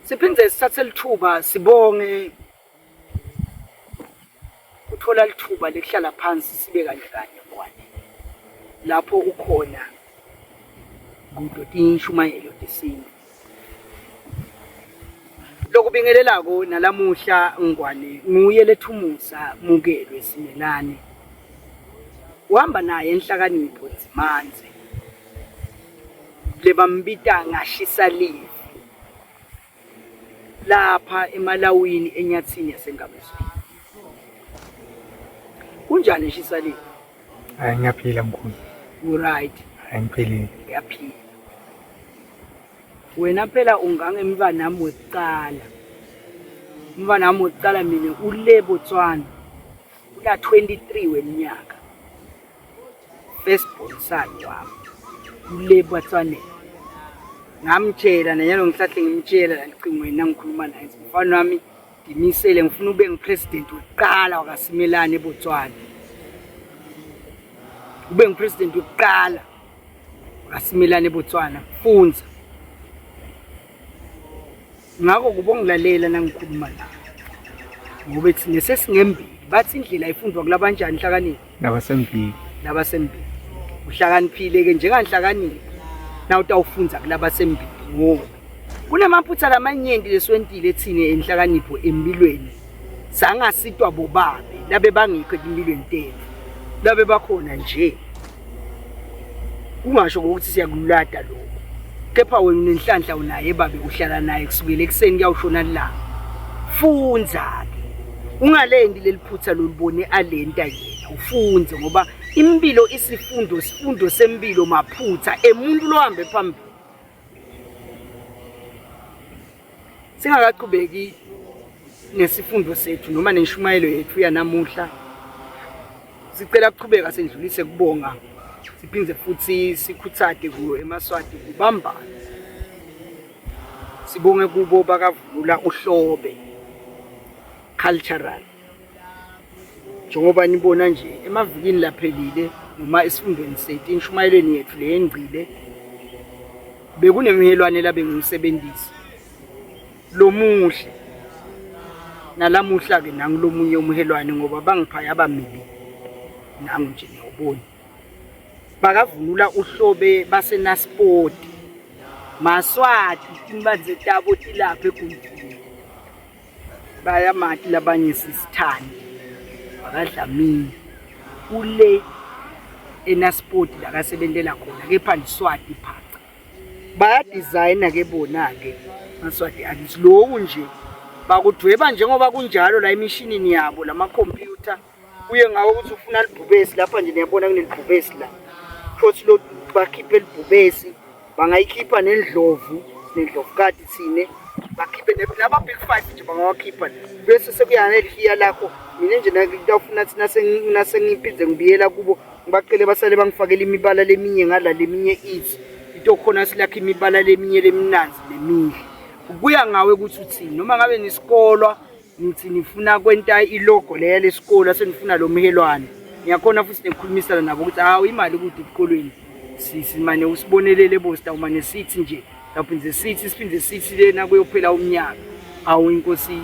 Siphinde sithathe lithuba sibonge uthola lithuba lekuhlala phansi sibe kanye kanye ngwane lapho ukhona kudo tinshumayelo tesintu. Lokubingelelako nalamuhla Ngwane nguye lethumusa mukelwe Simelane. Uhamba naye Nhlakanipho Ndzimandze lebambita ngashisa live lapha emalawini enyathini yaseNkabezweni. Kunjani shisa live? Hayi ngiyaphila mkhulu. U-right? Hayi ngiphilile. Uyaphila. Wena phela ungangemntwanami wekucala. Umntwanami wekucala mina ule Botswana. Una 23 weminyaka. First born son wami. Ule Botswana. Ngamtshela nanyalo ngihlahle ngimtshela la licingweni nangikhuluma naye. Mfana wami ngimisele ngifuna ube ngipresident wokuqala wakaSimelane eBotswana. Ube ngipresident wokuqala. Asimelane eBotswana funza. Ngakho kuba ngilalela nangikhuluma la. Ngoba thina sesingembili bathi indlela ifundwa kulabanjani hlakaniphi? Labasembili. Labasembili. Uhlakaniphile ke njenganhlakaniphi. Na utawufundza kulabasembili ngoba kunemaphutha lamanyenti lesiwentile thina enhlakanipho empilweni. Sangasitwa bobabe labe bangekho empilweni tethu. Labe bakhona nje. Kungasho ngokuthi siyakululada lokho. Kepha wena unenhlanhla unaye babe uhlala naye kusukela ekuseni kuyawushona ilanga. Fundza-ke. Ungalendi leli phutha lolibone alenta yena ufunze ngoba impilo isifundo sifundo sempilo maphutha emuntu lohambe phambili. Singakaqhubeki nesifundo sethu noma nenshumayelo yethu yanamuhla sicela kuchubeka sendlulise kubonga siphinde futhi sikhuthade kuwo emaSwati kubambana sibonge kubo bakavula uhlobe cultural njengoba nibona nje emavikini laphelile noma esifundweni sethu inshumayelweni yethu leyengcile bekunemhelwane la bengiwusebenzisa lomuhle nalamuhla ke nangulomunye umhelwane ngoba bangipha yaba mibi nangu nje niyawubona bakavunula uhlobe basenaspoti maswati timbanze tabo tilapha egumbini bayamati labanye sisithani bakadlamini kule enaspoti la kasebentela khona kepha liswati phaca bayadizayina ke bona-ke maswati akithi loku nje bakudweba njengoba kunjalo la emishinini yabo lamakhompyutha kuye ngawo ukuthi ufuna libhubesi lapha nje niyabona kunelibhubesi la futhi lo bakhiphe libhubesi bangayikhipha nendlovu nendlovukati thine bakhiphe laba big five nje bangawakhipha bese sekuya nelihiya lakho mina nje ngitawufuna thi nasengiphinde ngibiyela kubo ngibacele basale bangifakele imibala leminye ngala leminye ithi itokhona silakhe imibala leminye leminanzi nemihle kuya ngawe ukuthi uthini noma ngabe nisikolwa ngithi nifuna kwenta ilogo leya lesikolo asenifuna lo mhelwane ngiyakhona futhi nekukhulumisana nabo ukuthi hawu imali kude ebukolweni simane usibonelele bo sitawumane sithi nje sitawuphinde sithi siphinde sithi lena kuyophela umnyaka awu inkosi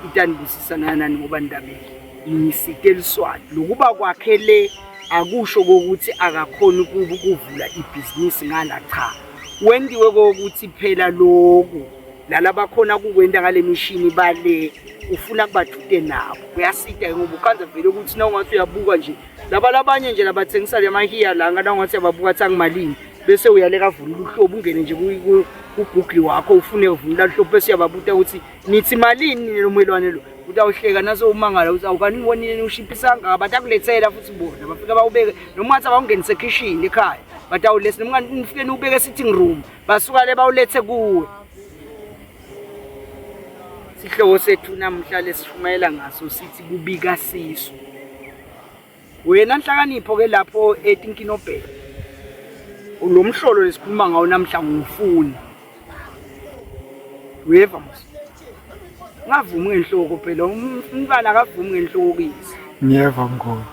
itanibusisa nanani ngoba ndabeni ngisite liswati lokuba kwakhe le akusho kokuthi akakhoni ukuvula ibhizinisi ngala cha wendiwe kokuthi phela loku lala bakhona kukwenta ngale mishini bale ufuna kubadude nabo kuyasita ngoba ukhanza vele ukuthi na ungathi uyabuka nje laba labanye nje labathengisa lamahiya la ngana ungathi uyababuka athi angimalini bese uyaleka vunula uhlobo ungene nje ku-google wakho ufune uvunula uhlobo bese uyababuta ukuthi nithi malini lo mwelwane lo utawuhleka naso umangala ukuthi awukani ngibonile ushiphisa kangaka batakulethela futhi bona bafika bawubeke noma ungathi abawungenise ekhishini ekhaya batawuletha noma nifike niwubeke e-sitting room basuka le bawulethe kuwe sihloko sethu namuhla lesishumayela ngaso sithi kubika sisu wena nhlakanipho ke lapho etinkinobhele lo mhlolo lesikhuluma ngawo namhla ngiwufuna uyeva mos ungavumi ngenhloko phela umntwana akavumi ngenhloko kuyise ngiyeva mkhulu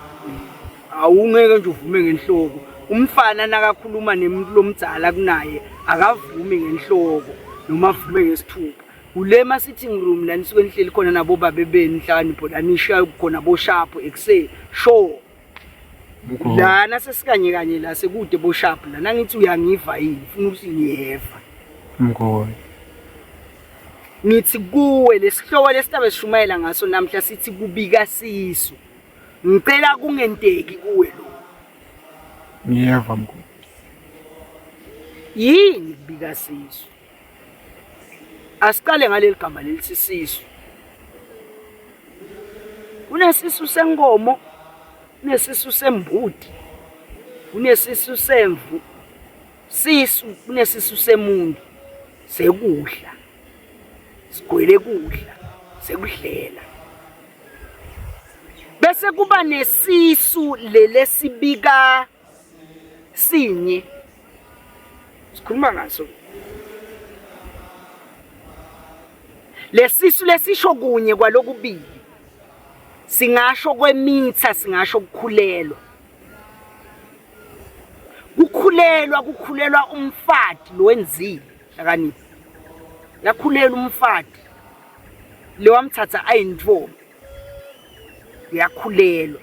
awungeke nje uvume ngenhloko umfana nakakhuluma nemuntu lomdzala kunaye akavumi ngenhloko noma avume ngesithupha. Kule ma sitting room la nisuke nihleli khona nabo babe benu inhlakanipho la nishaya khona boshaphu ekuseni sure. Lana sesikanye kanye la sekude boshaphu la nangithi uyangiva yini ufuna ukuthi ngiyeva. Mkhulu. Ngithi kuwe lesihloko lesitabe sishumayela ngaso namhla sithi kubika sisu. Ngicela kungenteki kuwe lo. Ngiyeva mkhulu. Yini kubika sisu? Asiqale ngaleli gama lelithi sisu. Kunesisu senkomo, kunesisu sembuti, kunesisu semvu, sisu kunesisu semuntu sekudla. Sigwele kudla, sekudlela. Bese kuba nesisu lelesibika sinye sikhuluma ngaso lesisu lesisho kunye kwalokubili singasho kwemitha singasho ukukhulelwa kukhulelwa kukhulelwa umfati lowenzile hlakaniphi yakhulelwa umfati lewamthatha ayintombi uyakhulelwa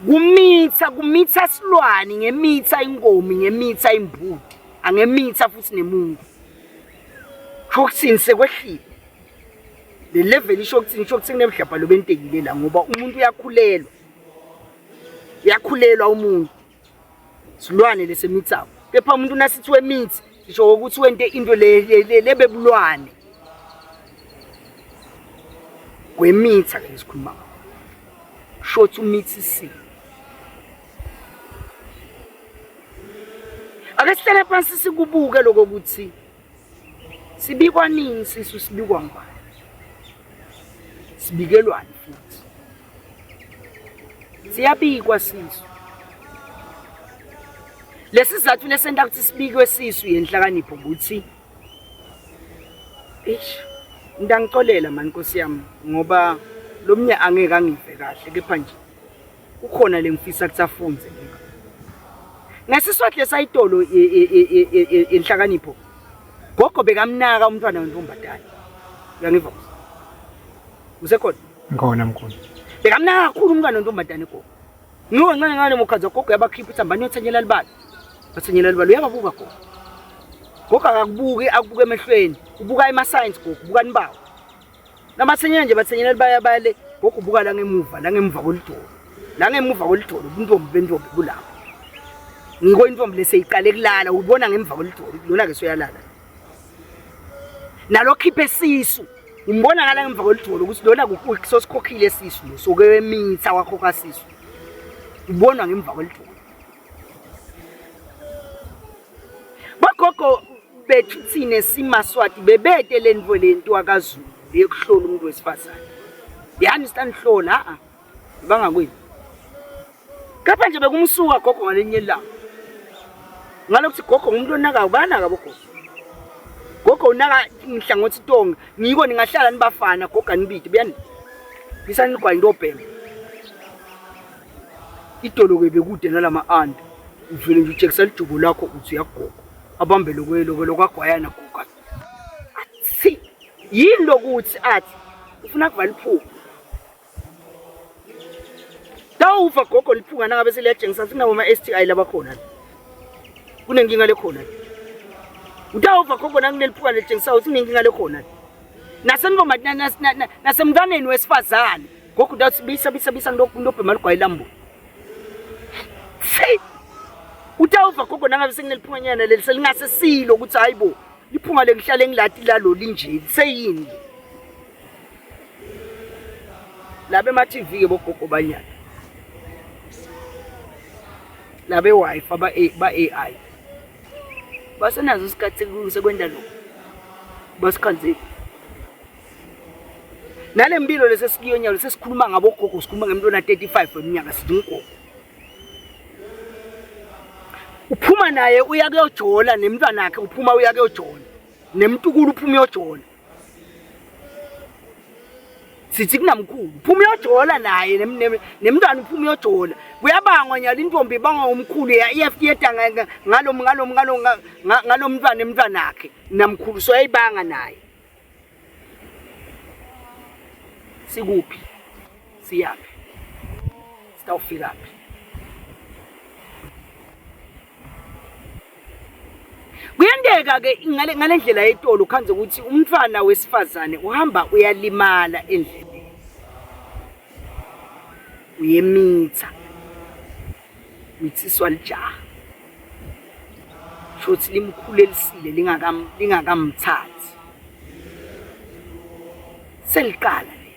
kumitha kumitha silwane ngemitha inkomi ngemitha imbuti angemitha futhi nemuntu kusho ukuthini sekwehlile le level isho ukuthini isho ukuthi kunemhlabha lobentekile la ngoba umuntu uyakhulelwa uyakhulelwa umuntu silwane lesemithako kepha umuntu nasithi wemithi sisho ukuthi wente into lebebulwane kwemitha ke sikhuluma ngakho shothi umithi si ake sihlale phansi sikubuke lokho ukuthi sibikwa nini sisu sibikwa ngubani sibikelwani futhi Siyabikwa sisu. Lesizathu lesenta ukuthi sibikwe sisu yenhlakanipho ukuthi eish ngangixolela mani Nkosi yami ngoba lomnye angeke angive kahle kepha nje kukhona lengifisa ukuthi afunze ngikho. Ngesiswati lesayitolo yenhlakanipho gogo bekamnaka umntwana wentombazane. Uyangiva? Usekhona? Ngikhona mkhulu. Bekamnaka kakhulu umntwana wentombazane gogo. Ngiwo ncane ngane mukhaza gogo yabakhipha ukuthi hambani yothanyela libala. Bathanyela libala uyababuka gogo. Gogo akakubuki akubuka emehlweni. Ubuka ema science gogo, ubuka nibawo. Nabathanyela nje bathanyela libaya bale gogo ubuka la ngemuva, la ngemuva kwelidolo. La ngemuva kwelidolo ubuntombi bentombi kulapho. Ngiko intombi leseyiqale kulala ubona ngemva kwelidolo lona ke soyalala. Nalokhipha esisu umbona ngala ngemva kwelidolo ukuthi lona sosikhokhile esisu lo sokemitha wakhokha sisu ubonwa ngemva kwelidolo bogogo bethu thina simaswati bebete lento lento akaZulu yekuhlola umuntu wesifazane yani sitanihlola a bangakwini Kepha nje bekumsuka gogo ngalinye ilanga. Ngalokuthi gogo ngumuntu onakayo bayanaka bogogo. Gogo unaka inhlangothi tonke. Ngiko ningahlala nibafana gogo anibidi buyani. Ngisanigwayi into obhema. Idolo ke bekude nalama andi. Uvele nje utshekisa lijubo lakho uthi uyagogo. Abambe lokwelo ke lokwagwayana gogo. Athi yini lokuthi athi ufuna kuvala iphupho. Tawuva gogo liphunga nangabe seliyatshengisa sinabo ama-STI labakhona la. Kunenkinga lekhona la. Utawuva gogo nakuneliphunga litshengisa ukuthi kunenkinga lekhona la. Naseniboma nasemntwaneni wesifazane gogo utawuthi bisa bisa bisa ngilobhema ligwayi lambu. Si utawuva gogo nangabe sekuneliphunganyana leli selingasesilo ukuthi hayi bo liphunga lengihlale ngilati lalo linje liseyini laba ema-TV ke bogogo banyana labe wife aba ba-AI basenazo isikhathi sekwenda lokho basikhanzile nale mpilo lesesikiyo nyalo sesikhuluma ngabogogo sikhuluma ngemntu ona-35 weminyaka sithi ngugogo uphuma naye uya kuyojola nemntwanakhe uphuma uya kuyojola nemntukulu uphuma uyojola. Sithi kunamkhulu phuma uyojola naye nemntwana uphuma uyojola. Kuyabangwa nyalo intombi ibangwa umkhulu iyeta ngalo ngalo ngalo ngalo mntwana emntwanakhe namkhulu so yayibanga naye. Sikuphi? Siyaphi? Sitawufikaphi? Kuyenteka ke ngale ngale ndlela yetolo ukhanze ukuthi umntwana wesifazane uhamba uyalimala endleleni. Uyemitha. Mithiswa lijaha. Shothi limkhulelisile lingakam lingakamthathi. Seliqala le.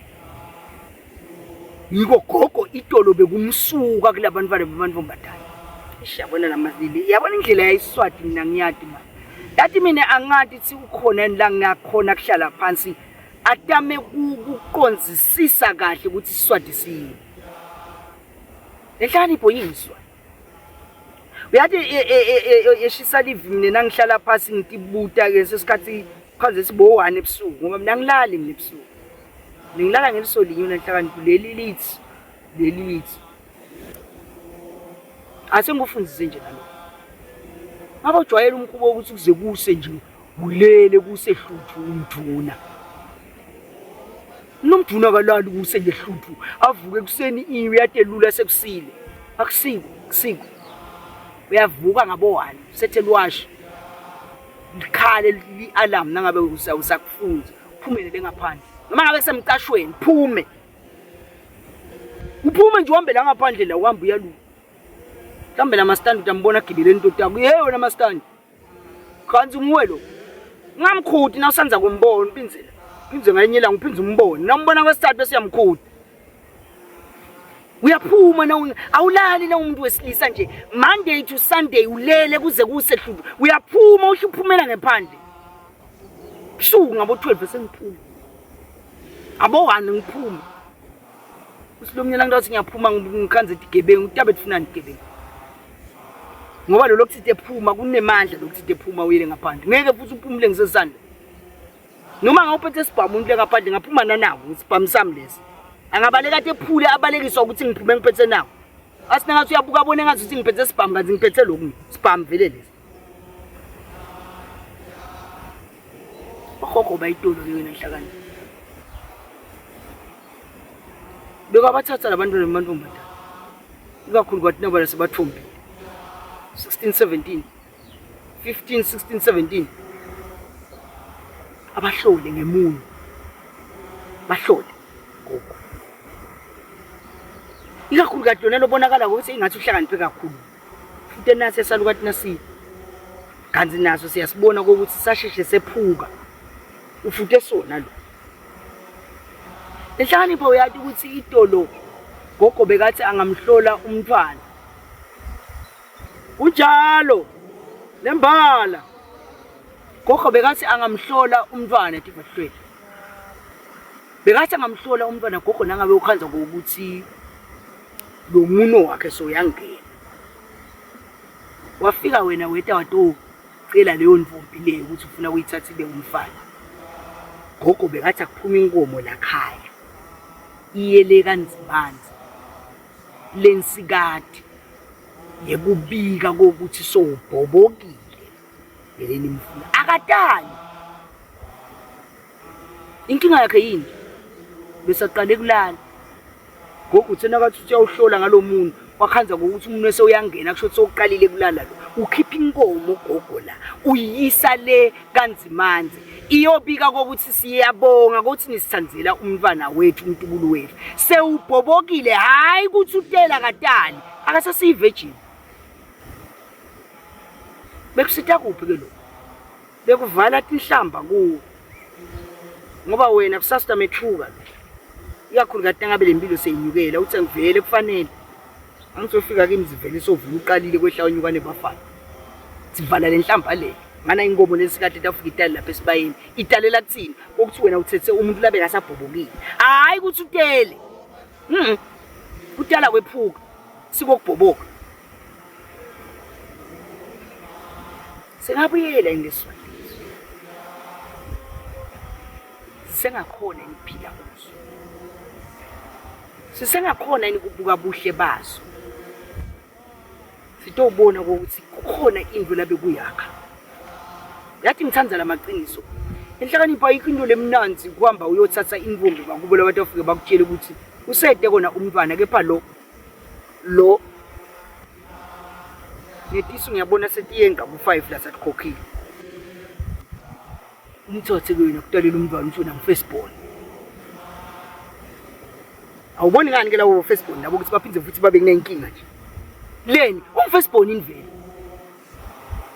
Yiko gogo itolo bekumsuka kulabantwana bamantombazane. Eish yabona lamazili. Yabona indlela yayiswati mina ngiyati manje. Yathi mina angati ukuthi ukhona yini la ngingakhona kuhlala phansi atame kuqonzisisa kahle ukuthi isiswati siyini. Lenhlakanipho yini isiswati? Uyathi yeshisa live mina nangihlala phansi ngitibuta ke sesikhathi khanze sibo 1 ebusuku ngoba mina ngilali mina ebusuku. Ngilala ngeliso linye unenhlakanipho leli lithi leli lithi. Asengikufundise nje nalokho. Ngabe ujwayele umkhuba wokuthi kuze kuse nje ulele kuse hluthu umduna. Nomduna akalali kuse nje hluthu avuke ekuseni iwe uyatelula sekusile. Akusiko, kusiko. Uyavuka ngabo 1 sethe lwashi. Likhale li-alarm nangabe usakufunza. Phumele ngaphandle. Noma ngabe semcashweni phume. Uphume nje uhambe la ngaphandle la uhamba uyaluka. Mhlawumbe la mastandi utambona agibele into takho. Hey wena mastandi. Kanti nguwe lo. Ngamkhuti nawusanza kumbona uphinzela. Phindze ngelinye ilanga uphindze umbone. Nawumbona kwesithathu bese uyamkhuta. Uyaphuma na awulali na umuntu wesilisa nje Monday to Sunday ulele kuze kuse hlubu. Uyaphuma usho uphumela ngephandle. Busuku ngabo 12 sengiphuma. Abo 1 ngiphuma. Usilomnye la ngithi ngiyaphuma ngikhanze igebengu utabe kufunani igebengu. Ngoba lo lokuthi ephuma kunemandla lokuthi ephuma uyele ngaphandle. Ngeke futhi uphumule ngisesandla. Noma ngawuphethe isibhamu umuntu ngaphandle ngaphuma nanawo isibhamu sami lesi. Angabaleka athi ephule abalekiswa ukuthi ngiphume ngiphethe nawo. Asina ngathi uyabuka abone ngathi ukuthi ngiphethe isibhamu kanti ngiphethe lokhu mina. Isibhamu vele lesi. Ogogo bayitolo ke wena nhlakani. Bekabathatha labantwana bamantombazane. Ikakhulu kwathi nabala sebathombile. 16 17 15 16 17 abahlole ngemunwe. Bahlole gogo. Ikakhulu kade lona lobonakala ukuthi ingathi uhlakaniphe kakhulu. Futhi nasi esalukati nasi. Kanti naso siyasibona ukuthi sasheshe sephuka. Ufuthe sona lo. Inhlakanipho uyati ukuthi itolo gogo bekathi angamhlola umntwana. Kunjalo nembala. Gogo bekathi angamhlola umntwana tivahlwele. Bekathi angamhlola umntwana gogo nangabe ukhanza ngokuthi lo muno wakhe soyangena. Wafika wena weta watocela leyo ntombi leyo ukuthi ufuna kuyithatha ibe umfana. Gogo bekathi akuphuma inkomo la khaya. Iye le kaNzimanzi lensikati yekubika kokuthi sowubhobokile vele nimfuna akatali inkinga yakhe yini besaqale kulala gogo uthe nakathi uthi uyawuhlola ngalo muntu wakhanza ngokuthi umuntu esewuyangena kusho ukuthi sewuqalile kulala lo ukhipha inkomo gogo la uyisa le kanzimanzi iyobika kokuthi siyabonga ukuthi nisithandela umntwana wethu umntukulu wethu sewubhobokile hayi ukuthi utela katali akasesiyi-virgin bekusita kuphi ke lokhu bekuvala tinhlamba kuwo ngoba wena kusasa uyamethuka lo ikakhulu kade ngabe le mpilo seyinyukela uthi angivele kufanele angizofika kimi zivele sovula uqalile kwehla unyuka nebafana sivala le nhlamba le ngana inkomo lesikade tafika itali lapha esibayeni italela kuthini ukuthi wena uthethe umuntu labe kasabhobokile hayi ukuthi utele utala kwephuka sikokubhoboka singabuyela ngeswati sengakhona ngiphila kuso. Sisengakhona yini kubuka buhle baso? Sitobona ukuthi kukhona into labe kuyakha. Yathi ngithanda lamaqiniso. Inhlakanipho ayikho into lemnanzi kuhamba uyothatha intombi bakubo labantu afike bakutshele ukuthi usede kona umntwana kepha lo lo netisu ngiyabona setiyenga ku-5 la satikhokhile. Umthathe ke wena kutalela umntwana uthi wena ngu-firstborn. Awuboni ngani ke labo firstborn labo ukuthi baphinde futhi babe kunenkinga nje. Leni ungu-firstborn invele.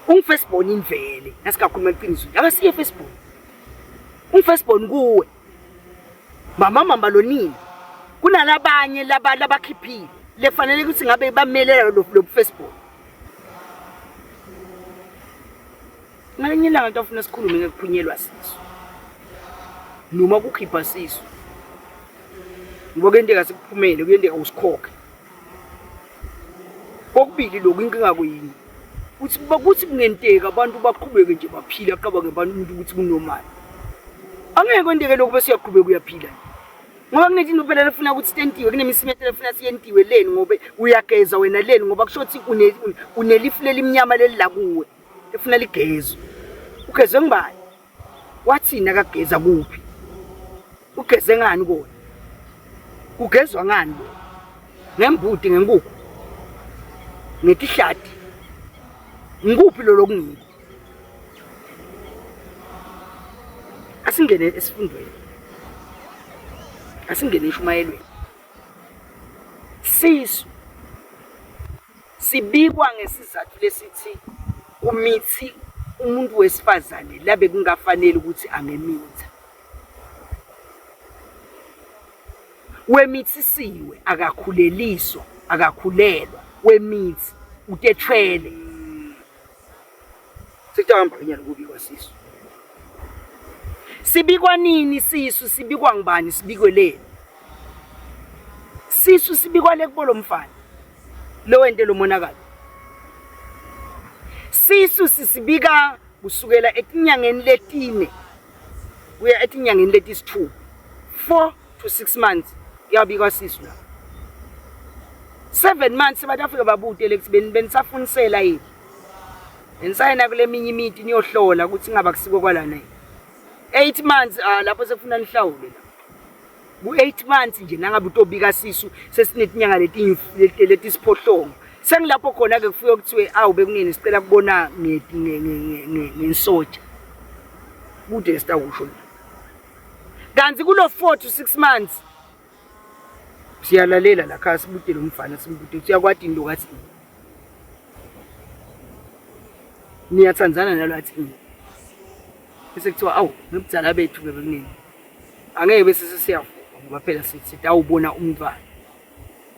Ungu-firstborn invele. Nasikakhuluma iqiniso nje akasiye firstborn. Ungu-firstborn kuwe. Mama mama lonini. Kunalabanye laba labakhiphile lefanele ukuthi ngabe bamelela lo lo firstborn. Ngalinye ilanga into afuna sikhulume ngekuphunyelwa sisu. Noma kukhipha sisu. Ngoba kuyenteka sikuphumele, kuyenteka usikhokhe. Kokubili lokhu inkinga kuyini? Uthi bakuthi kungenteka abantu baqhubeke nje baphila aqabange abantu umuntu ukuthi kunormal. Angeke kwenteke lokhu bese uyaqhubeka uyaphila. Ngoba kunezinto phela lefuna ukuthi sitentiwe, kunemisimeto lefuna siyentiwe leni ngoba uyageza wena leni ngoba kusho ukuthi unelifu lelimnyama leli la kuwe. Efuna ligezwe. Ugezwe ngubani? Wathini akageza kuphi? Ugeze ngani kona? Kugezwa ngani bo? Ngembuti ngenkukhu. Ngetihlati. Ngikuphi lo lokungiko? Asingene esifundweni. Asingene eshumayelweni. Sisu Sibikwa ngesizathu lesithi kumithi umuntu wesifazane labe kungafanele ukuthi angemitha. Wemithisiwe akakhuleliswa, akakhulelwa, wemithi utethwele. Sekuhamba kenyana kubikwa sisu. Sibikwa nini sisu? Sibikwa ngubani? Sibikwe leni? Sisu sibikwa le kubo lomfana. Lo wente lo monakalo. Sisu sisibika kusukela etinyangeni letine kuya etinyangeni letisithupha. 4 to 6 months kuyabikwa sisu la. 7 months bathi afike babute lethi benisafunisela yini. Nisayina kule minye imiti niyohlola ukuthi ingaba kusiko kwalana yini. 8 months ah lapho sekufuna nihlawule la. Ku 8 months nje nangabe utobika sisu sesinetinyanga letisiphohlongo. Sengilapho khona ke kufike kuthiwe awu bekunini sicela kubona ngensoja. Kude esitakusho la. Kanti kulo 4 to 6 months siyalalela la khaya sibute lo mfana simbute ukuthi uyakwati into kathi niyathandzana nalo athi bese kuthiwa awu nobudala bethu ke bekunini angeke bese sesiyavuma ngoba phela sitawubona umntwana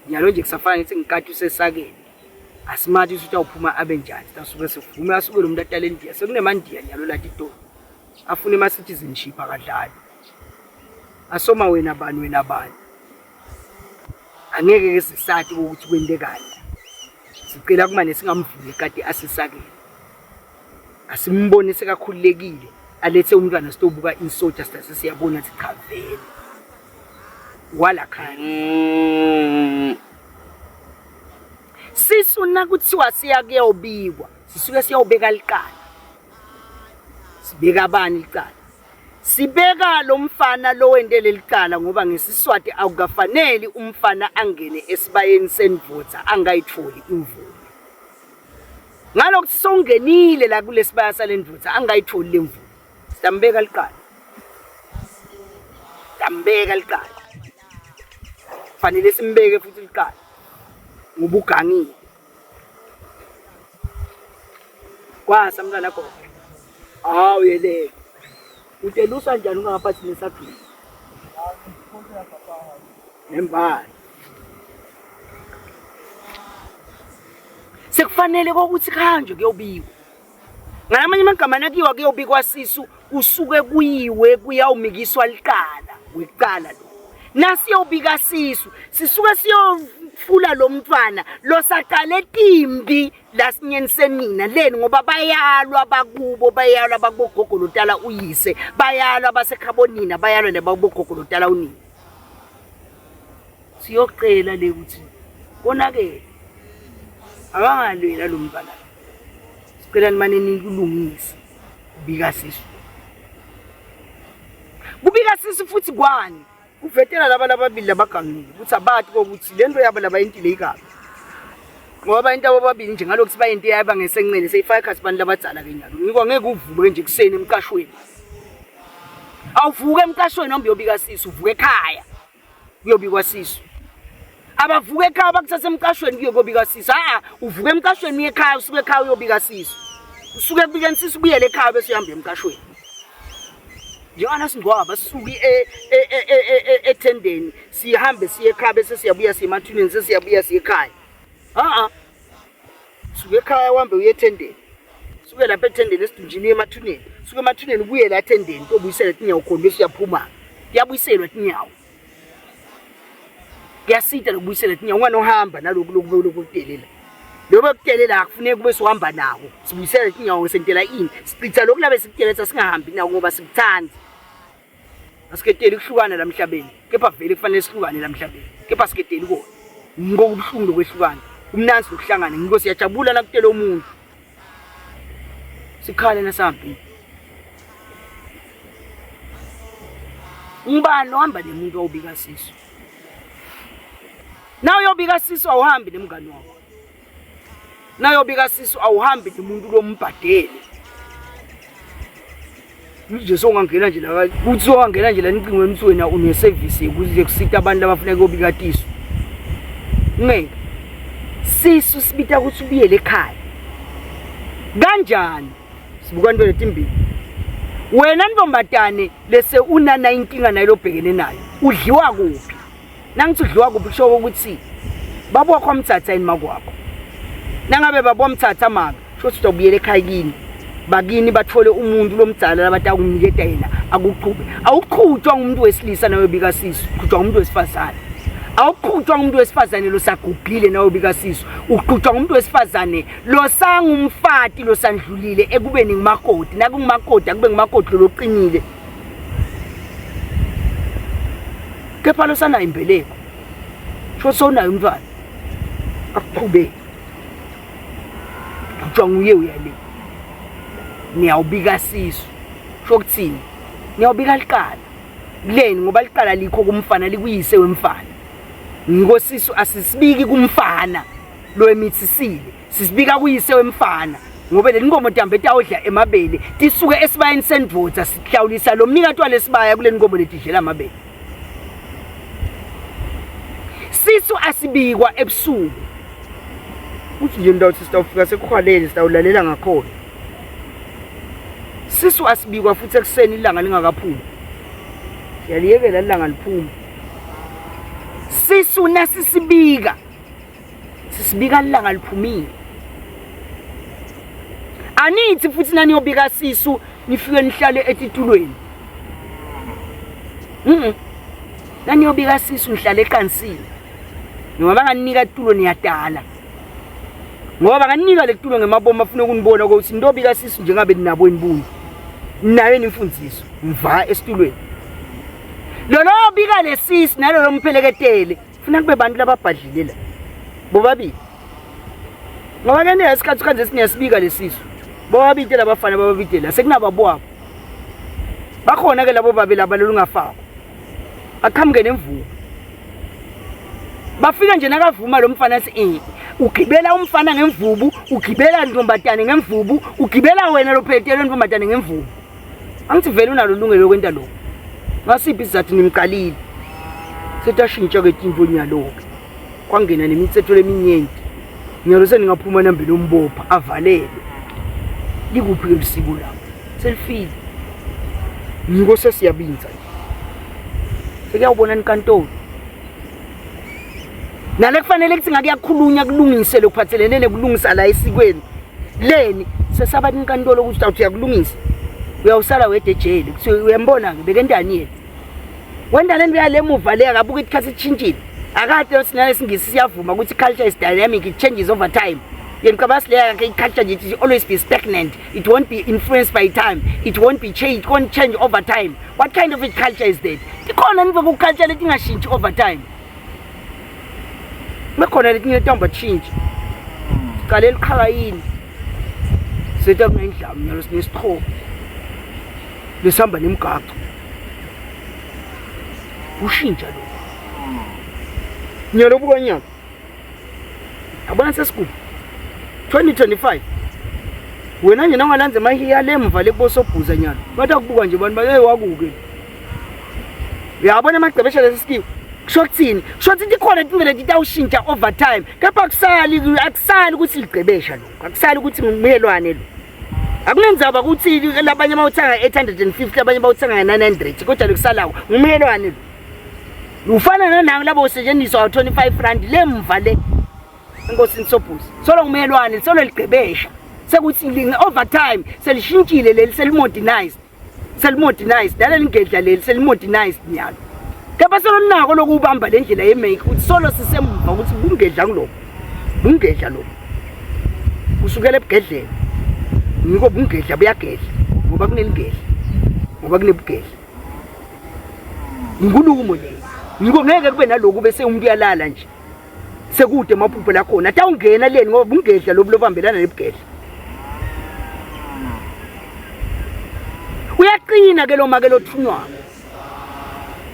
nyalo nje kusafana ngithi ngikati usesakeni asimathi ukuthi utawuphuma abe njani sitasuke sivume asuke lo muntu atale endiya sekunemandiya nyalo lathi itoni afune ama-citizenship akadlali asoma wena bani wena bani angeke ke sisati ukuthi kwentekani sicela kumane singamvuli kade asisakele asimbone sekakhululekile alethe umntwana sitobuka insoja sitase siyabona ukuthi cha vele wala khaya sisu nakuthiwa siya kuyobikwa sisuke siyobeka liqala sibeka abani licala Sibeka lo mfana lo wente leli cala ngoba ngesiSwati akukafaneli umfana angene esibayeni sendvodza angayitfoli imvume. Ngalokuthi sowungenile la kulesibaya sale ndvodza angayitfoli le mvume. Sitambeka licala. Sitambeka licala. Fanele simbeke futhi licala ngoba ugangile. Kwasa mntwana gogo. Hawu yele. Utelusa njani ungaphathi nesagila? Nembala. Sekufanele kokuthi kuhanjwe kuyobikwa. Ngalamanye amagama nakiwa kuyobikwa sisu kusuke kuyiwe kuyawumikiswa licala, wecala lo. Nasiyobika sisu, sisuke siyofula lo mntwana losaqale timbi lasinyenise nina leni ngoba bayalwa bakubo bayalwa bakubogogo lotala uyise bayalwa basekhabonina bayalwa nebakubogogo lotala unina. Siyocela le ukuthi konakele. Akangalwela lo mntwana. Sicela nimane nikulungise. Kubika sisu. Kubika sisu futhi kwani? Kuvetela laba lababili labagangile ukuthi abati kokuthi le nto yabo labayintile ikabi. Ngoba into ababili nje ngalokhu sibayinto eyaba ngesenxele seyifaka ikhathi abantu labadzala ke nyalo. Ngikwa ngeke uvuke nje kuseni emqashweni. Awuvuke emqashweni noma uyobika sisu, uvuke ekhaya. Kuyobikwa sisu. Abavuke ekhaya bakuthatha emqashweni kuyobika sisu. A uvuke emqashweni uye ekhaya usuke ekhaya uyobika sisu. Usuke ekubikeni sisu ubuyele ekhaya bese uyahamba emqashweni. Njengoba singcwaba sisuke e, e, e, ethendeni sihambe siye ekhaya bese siyabuya siye emathuneni sesiyabuya siye ekhaya. A-a. Suke ekhaya uhambe uye ethendeni. Suke lapha ethendeni esidunjini uye emathuneni. Suke emathuneni ubuye la ethendeni uyobuyisela tinyawo khona bese uyaphuma. Kuyabuyiselwa tinyawo. Kuyasita lokubuyisela tinyawo unganohamba naloku lokube lokudelela. Lobo kudelela akufuneki kube suhamba nako. Sibuyisela tinyawo sentela ini? Sichitha lokhu labe sikudelela singahambi nako ngoba sikuthanda. Asiketeli kuhlukana la mhlabeni. Kepha vele kufanele sihlukane la mhlabeni. Kepha siketeli kona. Ngiko kubuhlungu lokwehlukana. Kumnandzi lokuhlangana. Ngiko siyajabula nakutela umuntu. Sikhale nasihambile. Ngubani ohamba nemuntu owubika sisu? Na uyobika sisu awuhambi nemngani wakho. Nayobika sisu awuhambi nemuntu lombhadele. Nje songangena nje la kuthi songangena nje la nicingweni ukuthi wena une service yokuze kusita abantu abafuna kuyobika tisu. Ngeke. Sisu sibita ukuthi ubuyele ekhaya. Kanjani? Sibuka into letimbili. Wena ntombatane lese unana inkinga nayo lobhekene nayo. Udliwa kuphi? Nangithi udliwa kuphi kusho ukuthi baba wakho wamthatha yini makwakho. Nangabe baba wamthatha maka, kusho ukuthi utawubuyela ekhaya kini. Bakini bathole umuntu lomdala labatakumniketa yena akuqhube. Awuqhutshwa ngumuntu wesilisa nawe bika sisu, uqhutshwa ngumuntu wesifazane. Awuqhutshwa ngumuntu wesifazane losagugile nawe bika sisu. Uqhutshwa ngumuntu wesifazane losangumfati losandlulile ekubeni ngumakoti. Nakungumakoti akube ngumakoti loloqinile. Kepha losanayo imbeleko. Sho sowunayo umntwana. Akuqhubeki. Kuthiwa nguye uyale. Niyawubika sisu. Sho kuthini? Niyawubika liqala. Leni ngoba liqala likho kumfana likuyise wemfana. Ngiko sisu asisibiki kumfana lo emithisile. Sisibika kuyise wemfana. Ngoba le nkomo tambe tawudla emabele tisuke esibayeni sendvodza sihlawulisa lo mnikati walesibaya kule nkomo letidlela amabele. Sisu asibikwa ebusuku. Uthi nje ndawuthi sitawufika sekuhwalele sitawulalela ngakhona. Sisu asibikwa futhi ekuseni ilanga lingakaphumi. Siyaliyekela ilanga liphuma. Sisu nasisibika sisibika ilanga liphumile. Anithi futhi naniyobika sisu nifike nihlale etitulweni. Mhm. Naniyobika sisu nihlale eqansini. Noma banganika itulo niyadala. Ngoba banganika le tulo ngemabomu afuna ukunibona ukuthi nitobika sisu njengabe ninabo inibuntu. Nayo nimfundiso mva esitulweni. Lolo obika lesisi nalolo mpheleketele funa kube bantu lababhadlile la. Bobabili. Ngoba ke nesikhathi kanje siniyasibika lesisu. Bobabili labafana bababili la sekunababo. Bakhona ke labo babe laba lolungafakwa. Aqhamuke nemvubu. Bafika nje nakavuma lo mfana athi eh ugibela umfana ngemvubu, ugibela ntombatane ngemvubu, ugibela wena lo phetelo ntombatane ngemvubu. Angithi vele unalo ilungelo lokwenta lokho. Ngasiphi isizathu nimqalile? Setashintsha ke tinto nyalo-ke. Kwangena nemitsetfo leminyenti. Nyalo seningaphuma nambe nombopha avalelwe. Likuphi ke lisiko lapho? Selifile. Ngiko sesiyabinza nje. Sekuyawubona inkantolo. Nale kufanele kuthi ngakuyakhulunywa kulungise lokuphathelene nekulungisa la esikweni. Leni sesaba inkantolo ukuthi awuthi uyakulungisa. Uyawusala wedwa ejele. Kuthiwe uyambona ke bekendani yena. Wenda lento yale muva le akabuka isikhathi sitshintshile. Akade sinale isingisi siyavuma ukuthi culture is dynamic it changes over time. Yena cabanga le yakhe i-culture nje it always be stagnant. It won't be influenced by time. It won't be changed, it won't change over time. What kind of a culture is that? Ikhona nive ku culture letingashintshi over time. Mekhona letinye tihamba tshintshe. Siqale eliqhakayini. Setha kunendlamu nyalo sinesichoko. Lesihamba nemgaqo. Ushintsha lo. Nyalo buka nyalo. Yabona sesigubhu. 2025. Wena nje nawungalandza emahiya lemva lekubosobhuza nyalo. Batakubuka nje bantu baye wakuke. Uyabona amagcebesha lesi sikiwe. Kusho kuthini? Kusho ukuthi tikhona tindlela titawushintsha over time. Kepha akusali akusali ukuthi ligcebesha lokho. Akusali ukuthi ngumyelwane lo. Akunenzaba ukuthi labanye bawuthenga 850 abanye bawuthenga 900 kodwa lokusalako ngumyelwane lo. Ufana nanangu labo usetshenziswa 25 rand lemva le. Enkosini Sobhuza. Solo ngumelwane, solo ligcebesha. Sekuthi linge over time selishintshile leli selimodernized. Selimodernized naleli ngedla leli selimodernized nyalo. Kepha solo linako lokubamba le ndlela ye-make ukuthi solo sisemva ukuthi bungedla ngilokho. Bungedla lokho. Kusukela ebugedleni. Ngiko bungedla buyagedla ngoba kunelingedla. Ngoba kunebugedla. Inkulumo le. Ngiko ngeke kube naloku bese umuntu uyalala nje. Sekude amaphupho lakhona atawungena leni ngoba bungedla lobu lobambelana nebugedla. Uyaqina ke lo make lothunywako.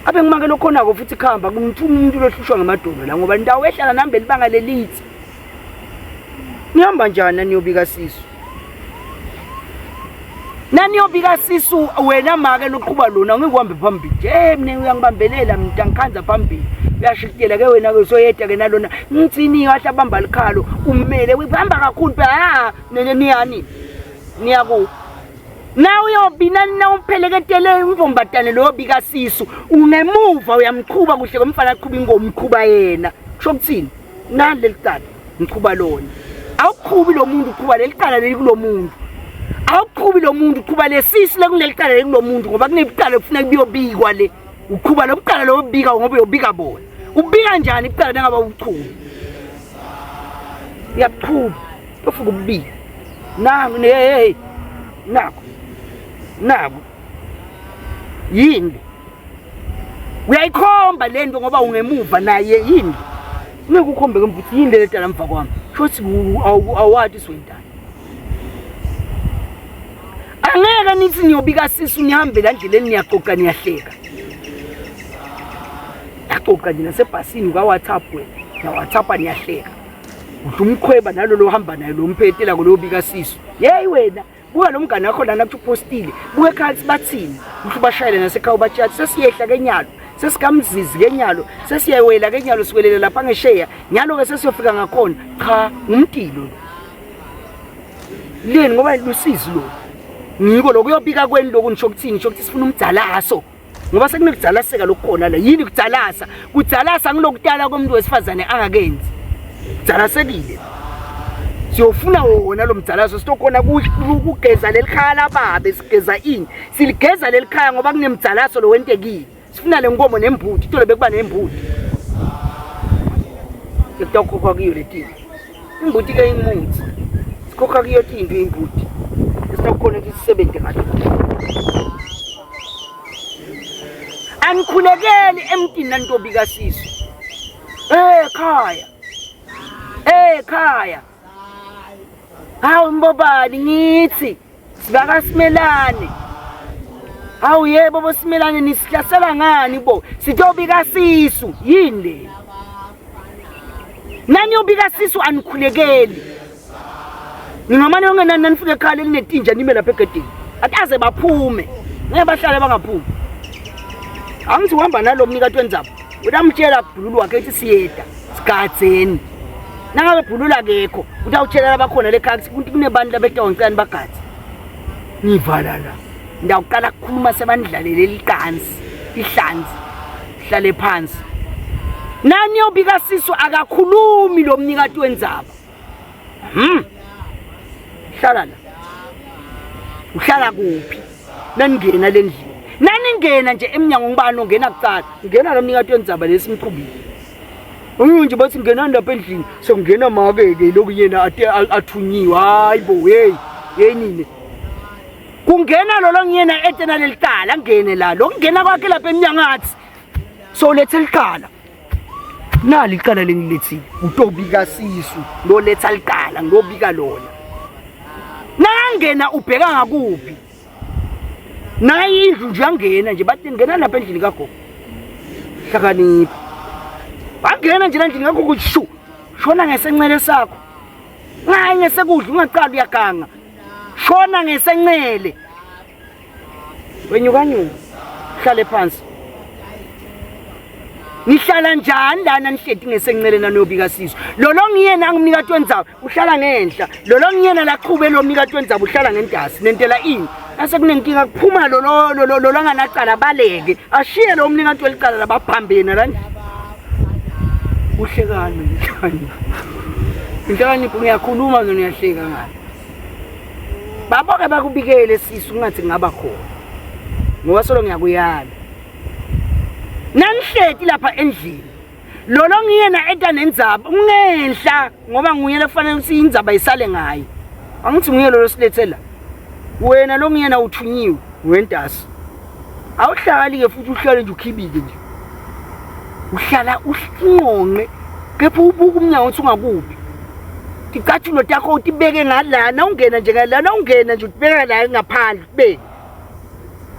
Abe ngumake lokhonako futhi khamba kungithuma umuntu lohlushwa ngamadolo la ngoba indawo ehlala nami belibanga lelithi. Nihamba njani naniyobika sisu? Naniyobika sisu wena make loqhuba lona ngeke uhambe phambili. Eh mina uyangibambelela mina ngikhanza phambili. Uyashikutela ke wena ke soyeda ke nalona. Ngitsini kahle abamba likhalo umele uhamba kakhulu phela ha nene niyani. Niyaku Na uyobina nawupheleketele intombatane loyo bika sisu ungemuva uyamqhuba kuhle komfana aqhuba ingoma uqhuba yena. Kusho kuthini? Nali leli cala ngiqhuba lona. Awuqhubi lo muntu uqhuba leli cala leli kulo muntu. Awuqhubi lo muntu uqhuba lesisi lekuleli cala leli kulo muntu ngoba kunebicala kufuneka kuyobikwa le. Uqhuba lo bucala lo bika ngoba uyobika bona. Ubika njani icala nangaba uqhubi? Uyabuqhuba. Ufika ubika. Nangu hey naku. Naku. Yini? Uyayikhomba lento ngoba ungemuva naye yini? Ngeke ukhombe ke mfuthi yini le dala mva kwami. Shothi awati siwentana. Angeke nithi niyobika sisu nihambe la ndleleni niyaxoxa niyahleka. Yaxoxa nje nasebhasini kwa WhatsApp wena. Na WhatsApp niyahleka. Udla umkhweba nalolo ohamba naye lo mphetela kolobika sisu. Hey wena buka lo mngane wakho lana kuthi upostile buka ekhaya ukuthi bathini uhle ubashayele nasekhaya ubatshela sesiyehla kenyalo sesikamzizi kenyalo sesiyewela kenyalo siwelela lapha ngesheya nyalo-ke sesiyofika ngakhona cha ngumtilo leni ngoba lusizi lo ngiko lokuyobika kweni lokhu nisho kuthini nisho ukuthi sifuna umdzalaso ngoba sekunekudzalaseka lokukhona la yini kudzalasa kudzalasa ngilokutala komuntu wesifazane angakenzi kudzalasekile siyofuna wona lo mdzalaso sitokhona kugeza leli khaya lababe sigeza ini siligeza leli khaya ngoba kunemdzalaso lo wentekile sifuna le nkomo nembuti itolo bekuba nembuti sekutawukhokhwa kuyo letini imbuti ke imuthi sikhokha kuyo tinto imbuti esitawukhona ukuthi sisebenze ngayo anikhulekeli emntini nantobi kasisu eh khaya eh khaya hawu mbobani ngithi sibakasimelane hawu yebo bosimelane nisihlasela ngani bo sitobika sisu yini le nani yobika sisu anikhulekeli ningamane yongenani nanifike ekhaya elinetinja nime lapha egedeni ataze baphume ngeke bahlale bangaphumi angithi uhamba nalo mnikati wenzaba utamtshela bhululu wakhe ethi siyeda sigadzeni nangabe bhululu akekho utawutshela labakhona lekhaya ukuthi kunebantu labetawo ngicela nibagadze nivala la ndawuqala kukhuluma sebandlalele liqansi ihlanzi hlale phansi nani yobika sisu akakhulumi lo mnikati wenzaba hlala la uhlala kuphi naningena le ndlini naningena nje emnyango ngibani ongena kucala ngena lo mnikati wenzaba lesimqhubile Umuntu nje bathi ngenani lapha endlini sekungena make-ke lokhu yena athunyiwe hayi bo hey hey nini kungena lolo ngiyena etena lelicala angene la lokungena kwakhe lapha emnyango athi so lethe licala Nali icala lengilethile, utobika sisu, ngoletha licala, ngobika lona. Nangena ubheka ngakuphi? Nayi indlu nje yangena nje bathi ngena lapha endlini kagogo. Hlakanipha. Wangena nje endlini kagogo shu. Shona ngesencele sakho. Ngayi ngesekudla ungaqali uyaganga. Shona ngesencele. Wenyukanyuka. Hlale phansi. Nihlala njani lana nihleti ngesencele naniyobika sisu. Lolo ngiyena angumnikati wendzawo uhlala ngenhla. Lolo ngiyena laqhube lo mnikati wendzawo uhlala ngentasi. Nentela ini? Nase kunenkinga kuphuma lolo lolo lolo anganacala baleke. Ashiye lo mnikati welicala labaphambene la. Uhlekani inhlakanipho. Inhlakanipho ngiyakhuluma mina uyahleka ngani. Baboke bakubikele sisu kungathi ngaba khona. Ngoba solo ngiyakuyala. Nanihleti lapha endlini. Lolo ngiyena eta nendzaba ungenhla ngoba nguye lefanele ukuthi indzaba isale ngaye. Angithi nguye lolo silethe la. Wena lo ngiyena uthunyiwe wentasi. Awuhlali ke futhi uhlale nje ukhibike nje. Uhlala uhlonqe kepha ubuka umnyango uthi ungakuphi. Ticathulo takho utibeke ngalana ungena nje ngalana ungena nje utibeka la ngaphandle utibeke.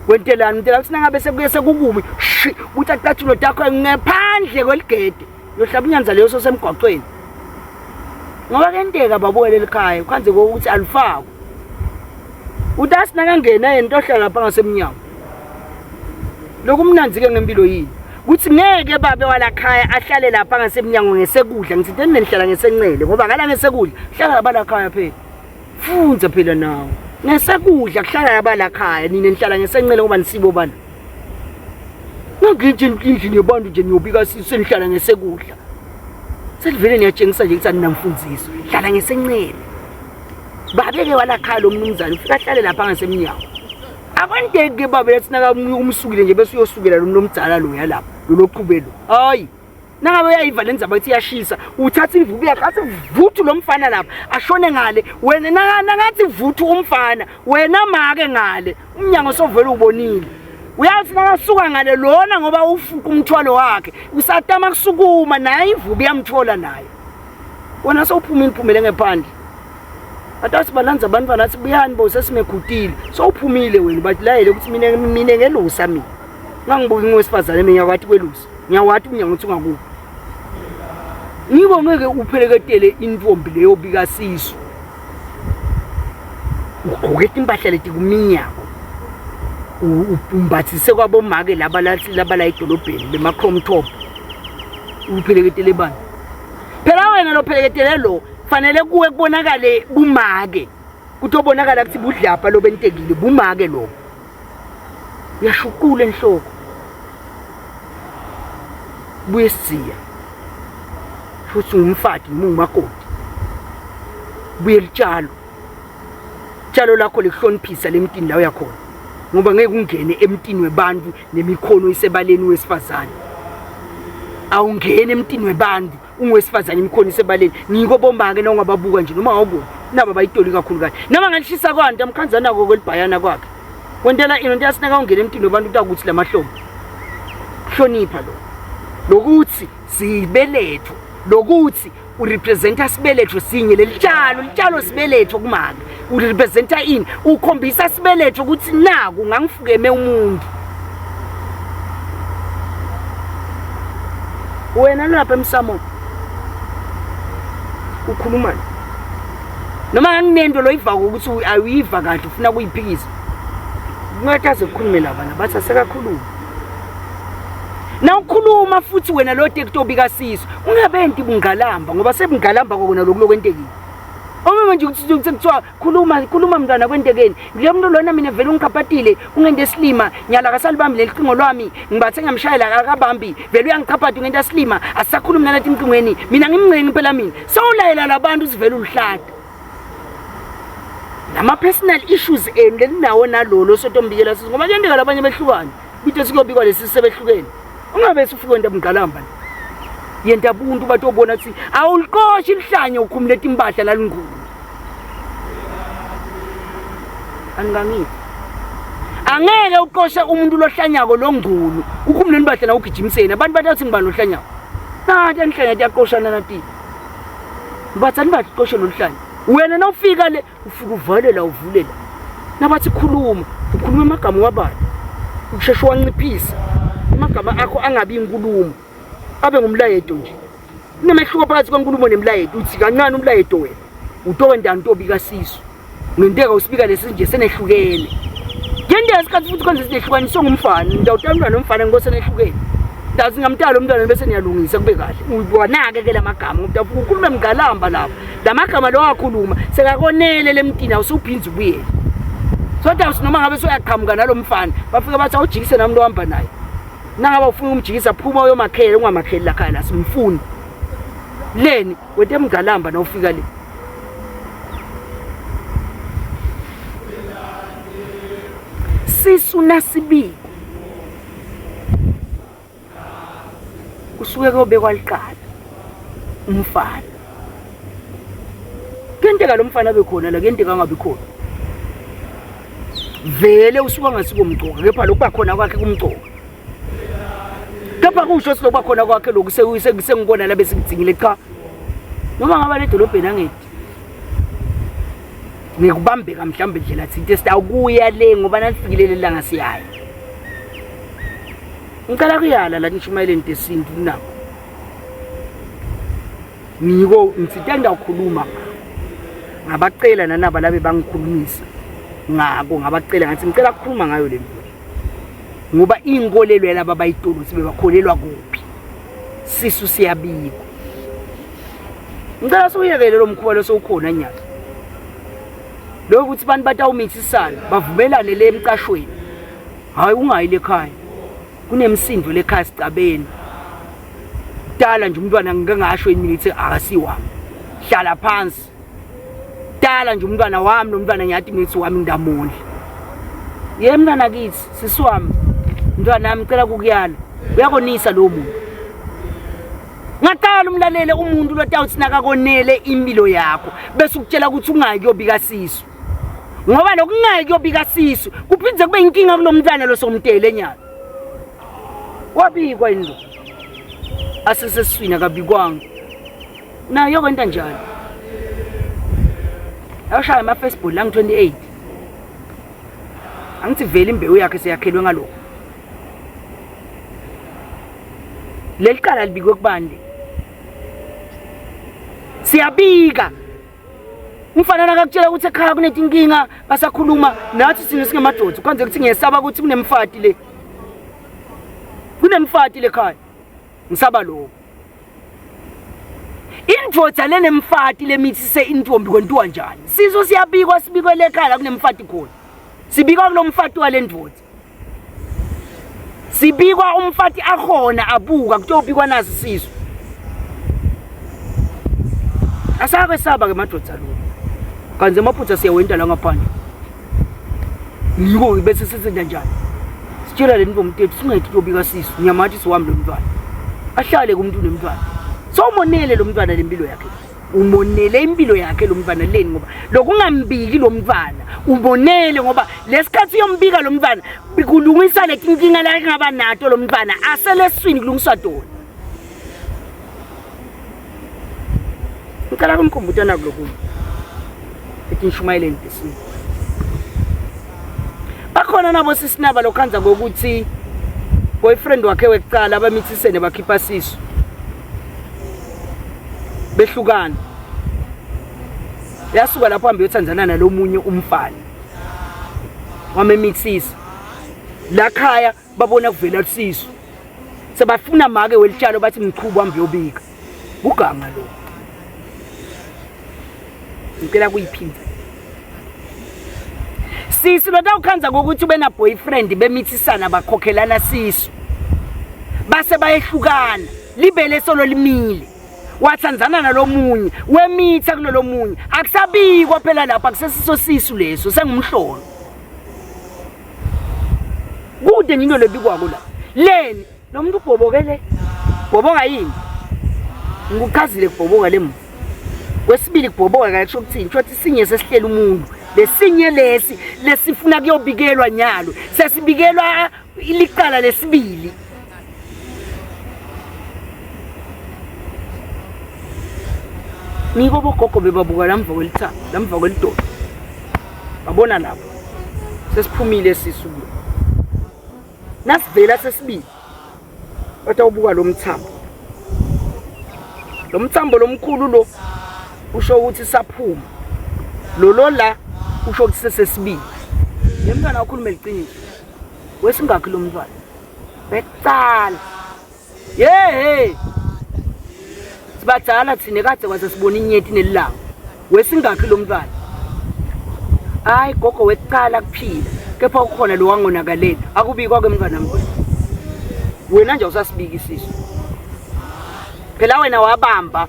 Wentelani mntela kuthi nangabe sekuye sekukubi shi uthi icathulo takho ngaphandle kweligede yohlaba inyanza leyo sosemgwaqweni. Ngoba kenteka babuyele elikhaya khanze kokuthi alufakwe. Uthi asinakangena yena into ohlala lapha ngasemnyango. Lokumnanzi ke ngempilo yini? Kuthi ngeke babe walakhaya ahlale lapha ngasemnyango ngesekudla ngithi nenihlala ngesencele ngoba ngala ngesekudla hlala labalakhaya phela. Fundza phela nawe. Ngesekudla kuhlala labalakhaya nina nihlala ngesencele ngoba nisibo bana. Nganginje endlini yabantu nje niyobika senihlala ngesekudla. Selivele niyatshengisa nje ukuthi aninamfundiso. Hlala ngesencele. Babeke walakhaya lo mnumzane ufika ahlale lapha ngasemnyango. Akwenteki ke babe yathi nakaumsukile nje bese uyosukela lo muntu omdala lo yalapha lo loqhubelo. Hayi. Nangabe uyayiva le ndzaba ithi iyashisa, uthatha imvubu yakhe athi vuthu lo mfana lapha ashone ngale. Wena nangathi vuthu umfana, wena make ngale. Umnyango sovele ubonile. Uyazi nakasuka ngale lona ngoba ufuqa umthwalo wakhe. Usatama kusukuma naye imvubu iyamthola naye. Wena sowuphuma imiphumele ngephandle. Atathi balanza abantwana athi buyani bo sesimekhutile. Sowuphumile wena bathi layele ukuthi mina mina ngelusa mina. Ngangibuka ingowesifazane mina ngiyakwathi kwelusa. Ngiyawati umnyango uthi ungakuphi. Ngiko ngeke upheleketele intombi leyo bika sisu. Ugqoke impahla leti kuminyako. Umbathise kwabomake laba laba la edolobheni bema chrome top. Upheleketele bani? Phela wena lo pheleketele lo fanele kuwe kubonakale bumake. Kutobonakala ukuthi budlapha lo bentekile bumake lo. Uyashuqula enhloko. Buye siya. Futhi ungumfati noma ungumakoti. Buye litshalo. Tshalo lakho likuhloniphisa lemtini la uyakhona. Ngoba ngeke ungene emtini webantu nemikhono isebaleni wesifazane. Awungeni emtini webantu ungowesifazane imikhono isebaleni. Ngiko bomake na ungababuka nje noma awukuphi. Naba bayitoli kakhulu kanje. Noma ngalishisa kwanti amkhanzana ko kwelibhayana kwakhe. Wentela into into yasinaka ungena emtini webantu utakuthi lamahlobo. Hlonipha lo. Lokuthi sibeletho lokuthi urepresenta sibeletho sinye lelitshalo litshalo sibeletho kumake urepresenta ini ukhombisa sibeletho ukuthi naku ngangifukeme umuntu wena lapha emsamo ukhuluma noma nganginento loyivako ukuthi awuyiva kahle ufuna kuyiphikisa kungathi aze kukhulume labana bathi asekakhuluma nawukhuluma futhi wena lo tekutobika siso ungabenti bungalamba ngoba sebungalamba kokona lokhu lokwentekile uma manje ukuthi kuthiwa khuluma khuluma mntwana kwentekeni lo muntu lona mina vele ungikhaphatile ungente esilima nyala akasalibambi leli cingo lwami ngibathe ngamshayela akabambi vele uyangichaphata ungente esilima asisakhulumi nalathi emcingweni mina ngimncengi phela mina sewulayela labantu usivele uluhlata nama-personal issues enu lelinawo nalolo sotombikela sisi ngoba kuyenteka labanye behlukane bite sikuyobikwa lesi sebehlukene ungabe sufike wenta bungqalamba yenta buntu batobona ukuthi awuliqoshi lihlanye ukhumule timpahla lalinguni angingangithi angeke uqoshe umuntu lohlanyako longcunu ukhumule impahla na ugijimiseni abantu bathi ngibani lohlanyako. Nanti enhlenya tiyaqoshana nati. Ngibathani baqoshe loluhlanya. Wena nawufika le ufika uvalela uvulela. Nabathi khuluma, ukhuluma amagama wabani? Usheshe wanciphisa amagama akho angabi inkulumo. Abe ngumlayeto nje. Kunemehluko phakathi kwenkulumo nemlayeto. Uthi kancane umlayeto wena. Utowendani utobika sisu. Ngenteka usibika lesi nje senehlukene. Ngenteka isikhathi futhi konje sinehlukaniswe ngumfana. Ngidawutalwa nomfana ngoba senehlukene. Ndazi ngamtala umntwana bese niyalungisa kube kahle. Uwanake ke lamagama ngoba ukhuluma mgalamba lapha. Lamagama lo akhuluma sekakonele lemtini awusuphinza ubuyele. Sodwa noma ngabe soyaqhamuka nalomfana bafika bathi awujikise nami lo hamba naye. Nangaba ufuna umjikisa phuma uyomakhela ungamakheli la khaya la simfuni. Leni wente mgalamba nawufika le. Sisu nasibiko kusuke kuyobekwa liqala umfana. Kuyenteka lo mfana abe khona la kuyenteka angabi khona. Vele usuka ngasiko mcoka kepha lokuba khona kwakhe kumcoka. Kepha kusho silokuba khona kwakhe lokhu sengikona la besikudingile cha. Noma ngaba ledolobheni angedi. Ngikubambeka mhlawumbe ndlela thinte sitawukuya le ngoba nalifikile lelanga siyaya. Ngicela kuyala la nishumayeleni tesintu kunakho. Ngiko ngithinte ngiyawukhuluma ngabacela nanaba labe bangikhulumisa ngako ngabacela ngathi ngicela ukukhuluma ngayo le nto ngoba inkolelo yalaba bayitolo sibe bakholelwa kuphi sisu siyabikwa ngicela siwuyekele lo mkhuba lo sewukhona nyaka lokho ukuthi abantu batawumithisana bavumelane le emqashweni hayi ungayi lekhaya kunemsindo lekhaya sicabeni dala nje umntwana ngike ngasho yini ngithi akasiwami hlala phansi dala nje umntwana wami lo mntwana ngiyathi ngithi wami ngidamondla ye mntwana kithi sisi wami mntwana wami cela kukuyala uyakonisa lowo muntu ngaqala umlalele umuntu lotawuthi nakakonele impilo yakho bese ukutshela ukuthi ungayi kuyobika sisu ngoba lokungayi kuyobika sisu kuphinde kube inkinga kulo mntwana lo somtele nyalo wabikwa yini lo asesesiswini akabikwanga nayo yokwenta njalo awushaya ama-facebook langu-28 angithi vele imbewu yakhe seyakhelwe ngalokho leli cala libikwe kubani siyabika umfana nakakutshela ukuthi ekhaya kunetinkinga basakhuluma nathi thina singemadoda kwanze ukuthi ngiyesaba ukuthi kunemfati le kunemfati lekhaya ngisaba lokho indvodza lenemfati lemithise intombi kwentiwa njani sizo siyabikwa sibikwele ekhaya la kunemfati khona sibikwa kulo mfati wale ndvodza sibikwa umfati akhona abuka kutobikwa nazi sisu asakwesaba ke madoda lo kanti amaphutha siyawenta la ngaphandle ngiko bese sesenza njani sitshela le ntombi tethu singayithi kuyobika sisu ngiyamathi siwami lo mntwana ahlale kumuntu nemntwana sowumonele lo mntwana lempilo yakhe umonele impilo yakhe lo mntwana leni ngoba lokungambiki lo mntwana umonele ngoba lesikhathi uyombika lo mntwana kulungisa letinkinga la engaba nato lo mntwana aseleswini kulungiswa tona ngicela kumkhumbuta naku lokhu etinshumayeleni tesintu bakhona nabo sisinaba lokhanza ngokuthi boyfriend wakhe wekucala abamithisene bakhipha sisu behlukana yasuka lapho hambe yothandzana nalomunye umfana wamemithisa la khaya babona kuvela lusisu sebafuna make welitshalo bathi mqhubu hambe yobika kuganga lo ngicela kuyiphinda sisi lotawukhanza kokuthi ube na boyfriend bemithisana bakhokhelana sisu base bayehlukana libele solo limile wathandzana nalomunye wemitha kulolomunye akusabikwa phela lapha akusesiso sisu leso sengumhlolo kude nje into lebikwako la leni lo muntu ubhoboke le bhoboka yini ngikuchazile kubhoboka le muntu kwesibili kubhoboka kaye kusho ukuthini kusho ukuthi sinye sesihlela umuntu lesinye lesi lesifuna kuyobikelwa nyalo sesibikelwa licala lesibili. Ngiko bogogo bebabuka lamva kwelithanga, lamva kwelidolo. Babona lapho. Sesiphumile sisu kulo. Nasivela sesibili. Batawubuka lo mthambo. Lo mthambo lomkhulu lo usho ukuthi saphuma. Lolo la usho ukuthi sesesibili. Le mntwana ukhuluma iqiniso. Wesingakhi lo mntwana? Bekucala. Yehe. Sibadala thina kade kwaze sibona inyeti nelanga. Wesingakhi lo mntwana? Hayi gogo wekucala kuphila. Kepha ukhona lo wangonakalela. Akubikwa ke mntwana wami. Wena nje usasibika isisu. Phela wena wabamba.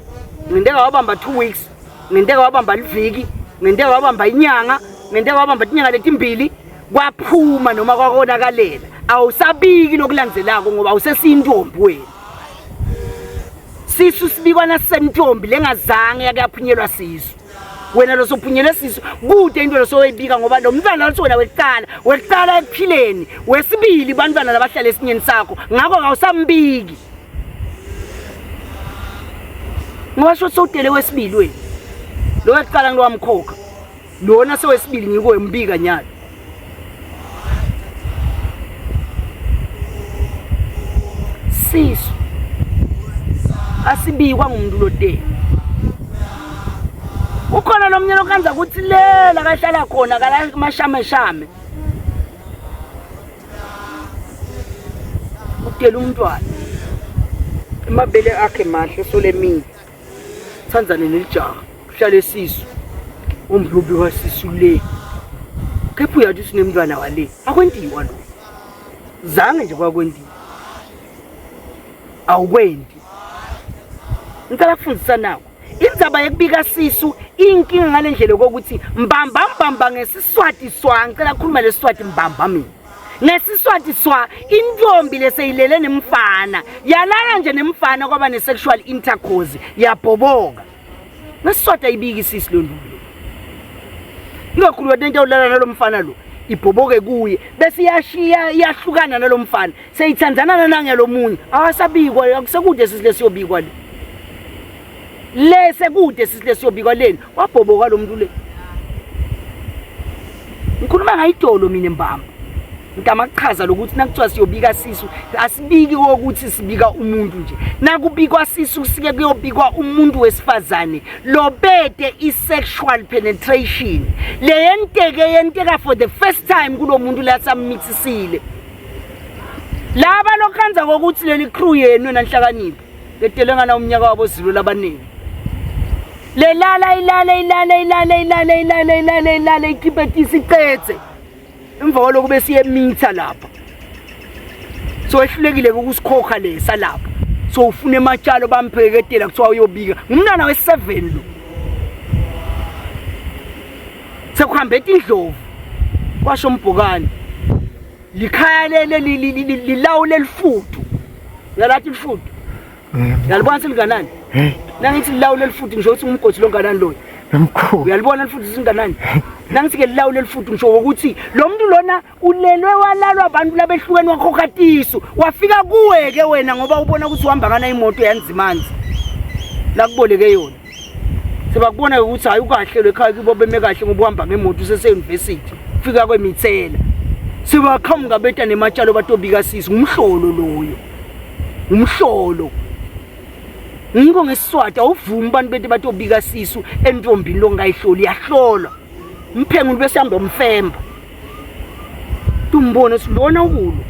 Ngenteka wabamba 2 weeks. Ngenteka wabamba liviki. Ngenteka wabamba inyanga. Ngenteka wabamba inyanga letimbili. Kwaphuma noma kwakonakalela. Awusabiki lokulandzelako ngoba awusesintombi wena. Sisu sibikwa nasentombi lengazange yake yaphunyelwa sisu. Wena lo sophunyelwe sisu kude into losoyibika ngoba lo mntwana lo wena wekuqala wekuqala ekuphileni wesibili bantwana labahlala esinyeni sakho ngakho awusambiki ngoba sho sowudele wesibili wena lo wekuqala ngilowamkhokha lona sewesibili ngiko embika nyalo sisu asibikwa ngumuntu loteni ukhona lo mnye lokanza ukuthi lela kahlala khona kalamashameshame udela umntwana emabele akhe mahle solemile thandzane nelijaha kuhlale sisu umhlubi wasisu le kepha uyathi usinemntwana wale akwentiwa lo zange nje kwakwentiwa awukwendi ngicela kufundisa nako indzaba yekubika sisu inkinga ngale ndlela kokuthi mbamba mbamba ngesiswati swa ngicela kukhuluma lesiswati mbamba mina ngesiswati swa intombi leseyilele nemfana yalala nje nemfana kwaba ne-sexual intercourse yabhoboka ngesiswati ayibiki isisi lo ntombi lo ikakhulu wena into ulala nalo mfana lo ibhoboke kuye bese iyashiya iyahlukana nalo mfana seyithandana nanangelomunye awasabikwa akusekude sisi lesiyobikwa le le sekude sisi lesiyobikwa leni wabhoboka lo muntu le ngikhuluma ngayidolo mina mbamba ngitama kuchaza lokuthi nakuthiwa siyobika sisu asibiki kokuthi sibika umuntu nje nakubikwa sisu kusike kuyobikwa umuntu wesifazane lobede i-sexual penetration leyenteke yenteka for the first time kulo muntu lasammithisile laba lokhanza kokuthi leli crew yenu enanhlakanipho letele ngana umnyaka wabo zilo labaningi lelala ilale ilale ilale ilale ilale ilale ilale ikhiphe isicethe emva kwaloko bese iyemitha lapha so ehlulekile ukusikhokha lesa lapha so ufuna ematshalo bampheketela kuthiwa uyobika ngumntwana we-7 lo sekuhambe indlovu kwasho umbhokane likhaya lele lilawule lifudu uyalathi lifudu uyalibona selinganani nangithi lilawule lifudu ngisho ukuthi ngumgodi longanani loyo Emkhulu. Uyalibona lifuthi singanani? Nangithi ke lilawule lifuthi ngisho ukuthi lo muntu lona ulelwe walalwa abantu labehlukene wakhokha tisu. Wafika kuwe ke wena ngoba ubona ukuthi uhamba kana imoto yanzimanzi. Lakuboleke yona. Sebakubona ukuthi hayi ukahle lo ekhaya kubo beme kahle ngoba uhamba ngemoto usese university. Fika kwemithela. Sebaqhamuka beta nematshalo batobika sisi ngumhlolo loyo. Ngumhlolo. Ngiko ngesiswati awuvumi abantu bethu batobika sisu entombini longayihloli iyahlolwa. Umphenguli bese hamba umfemba. Tumbone silona ukulo.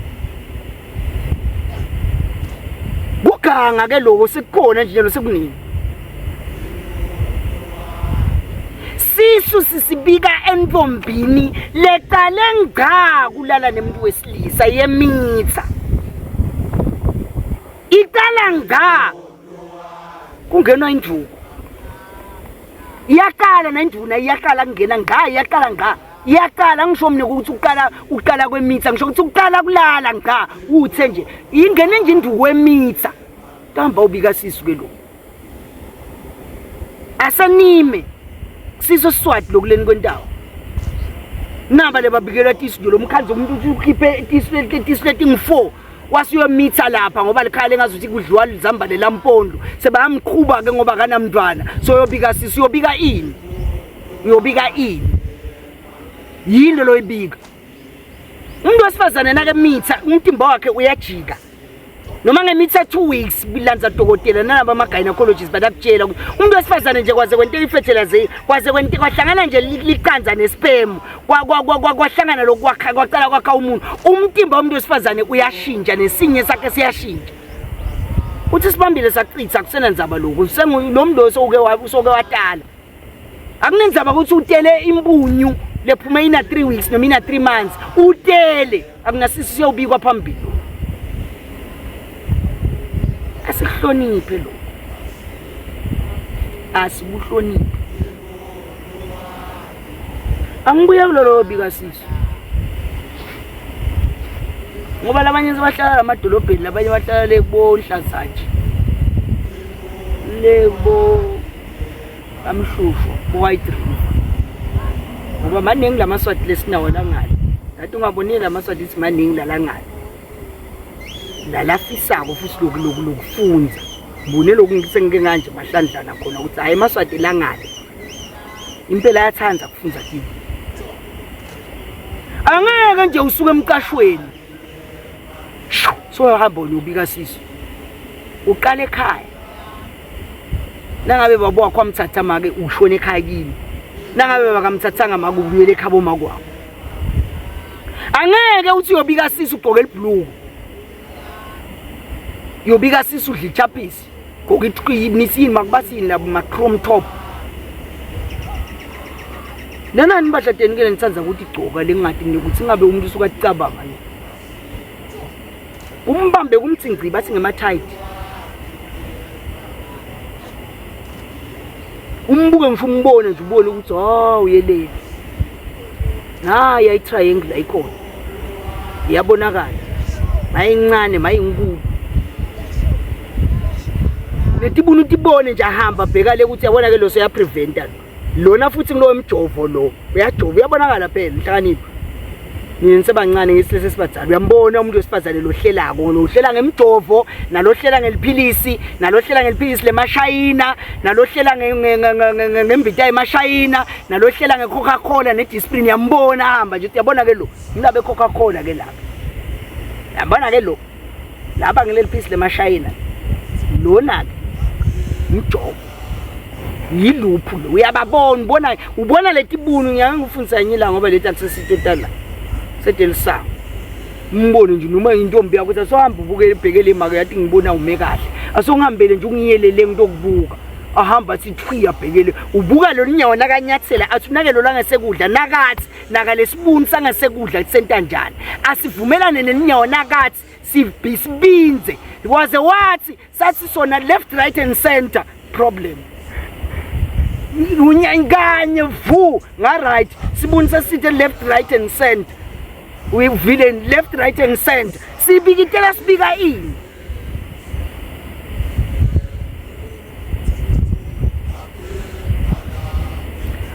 Kuganga ke lokho sekukhona nje lo sekuningi. Sisu sisibika entombini leqale ngqa kulala nemuntu wesilisa yemitha. Iqala ngqa kungenwa induku. Iyaqala nenduna iyaqala kungena ngqa iyaqala ngqa. Iyaqala ngisho mina ukuthi uqala uqala kwemitha ngisho ukuthi uqala kulala ngqa uthe nje ingene nje induku wemitha. Kamba ubika sisu ke lo. Asanime siso siswati lokuleni kwendawo. Naba lebabikelwa tisu nje lo mkhanzi umuntu uthi ukhiphe tisu leti tisu leti ngu-4. Wasuyomitha lapha ngoba likhaya lengazuthi kudliwa lizambane lampondo. Sebayamqhuba ke ngoba kanamntwana. Soyobika sisi uyobika ini? Uyobika ini? Yini loyibika? Umuntu wesifazane nake mitha umtimba wakhe uyajika. Noma ngemitha 2 weeks bilanza dokotela nalaba ama gynecologists badakutshela ukuthi umuntu wesifazane nje kwaze kwente ifertilizer kwaze kwente kwahlangana nje liqanza nesperm kwahlangana lokwakha kwacala kwakha umuntu umtimba womuntu wesifazane uyashintsha nesinye sakhe siyashintsha uthi sibambile sachitha akusenandzaba lokhu lo muntu lo soke watala akunendzaba ukuthi utele imbunyu lephume ina 3 weeks noma ina 3 months utele akunasisi siyobikwa phambili asikuhloniphe lokho asikuhloniphe angibuye kulolo bika sisi ngoba labanye sebahlala lamadolobheni labanye bahlala le kubonhlazatshe le kubo amhlushwa bo-white river ngoba maningi la maswati lesinawo langale ngathi ungabonile la maswati ithi maningi lalangale lalafisako futhi loku loku lokufundza bune loku sengike nganje mahlandlana khona ukuthi hhayi emaswati langale impela ayathanda kufundza kimi angeke nje usuke emqashweni sohamba uyobika sisu uqala ekhaya nangabe baba wakho wamthatha make ushone ekhaya kini nangabe bakamthathanga make ubuyele ekhabo makwakho angeke uthi uyobika sisi ugqoke elibhuluku uyobika sisi udla ichapisi gqoka imisini makubasini labo ma-chrome top nanani badladeni ke ngithanda ukuthi gcoka lengingati mina ukuthi ingabe umuntu usuke acabanga ni umbambe kumthi ngci bathi ngema-tight umbuke ngisho umbone nje ubone ukuthi hawu uyelele nayi i-triangle ayikhona iyabonakala mayincane mayinkulu letibunu utibone nje ahamba bheka le ukuthi yabona ke lo soyapreventa lo lona futhi ngulowo mjovo lo uyajova uyabonakala phela inhlakanipho nina nisebancane ngithi sesibadala uyambona umuntu wesifazane lohlelako lohlela ngemjovo nalohlela ngeliphilisi nalohlela ngeliphilisi lemashayina nalohlela ngembita yemashayina nalohlela nge-coca-cola ne-disprin yambona ahamba nje uyabona ke lo ngilaba e-coca-cola ke lapha yabona ke lo laba ngileli phisi lemashayina lona-ke mjovo yiluphu lo uyababona ubona ubona letibunu ngiyake ngifundisa enye ilanga ngoba leti akusesitotala sedelisango umbone nje noma intombi yakho ukuthi asohambe ubuke ibhekele imake yathi ngibona ume kahle asongihambele nje ungiyelele ngento okubuka ahamba athi thwi abhekele ubuka lolu nyawo nakanyathela athi unake lo langesekudla nakathi naka lesibuni sangesekudla kusentanjani asivumelane nelinyawo nakathi sibinze waze wathi sathi sona left right and center problem kanye vu nga right sibonisa sithe left right and center uyivile left right and center sibikitela sibika ini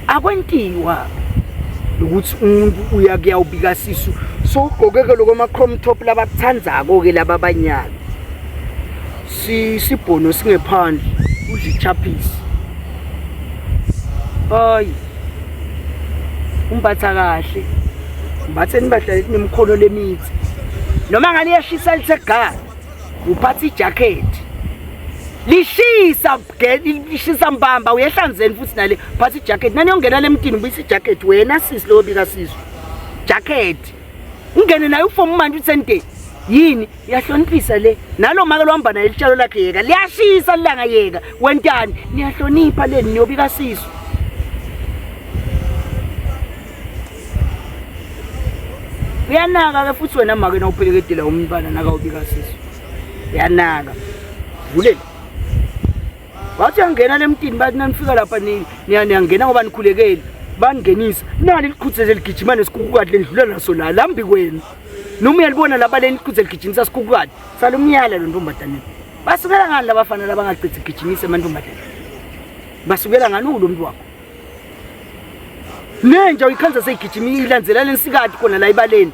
akwentiwa ukuthi umuntu uya kuyawubika sisu so ugqokeke lokho ama-chrome top labakuthandzako-ke laba abanyalo sibhono singephandle udla ichapisi hayi umbatha kahle mbatheni bahlale nemikhono lemithi noma ngani iyashisa lithe ga uphatha ijacket lishisa lishisa mbamba uyehlanzeni futhi nale phatha ijacket nani yongena lemtini ubuyisa ijacket wena sisi lowo bika sizwe jacket ungene naye ufomu manje uthente yini iyahloniphisa le nalo make lohamba naye litshalo lakhe yeka liyashisa lilanga yeka wentani niyahlonipha leni niyobika sisu uyanaka ke futhi wena make nawuphelekedela umntwana nakawubika sisu uyanaka vulele wathi uyangena lemtini bathi nanifika lapha niyangena ngoba nikhulekeli bangenisa nali liqhuthe ligijima nesikhukhukati lendlula naso la lambi kwenu noma uyalibona laba leni liqhuthe ligijimisa sikhukhukati salumyala lo ntombazane basukela ngani labafana labangachithi gijimisa emantombazane basukela ngani ulo muntu wakho nenja uyikhanza seyigijima ilandzelana ensikati khona la ibaleni.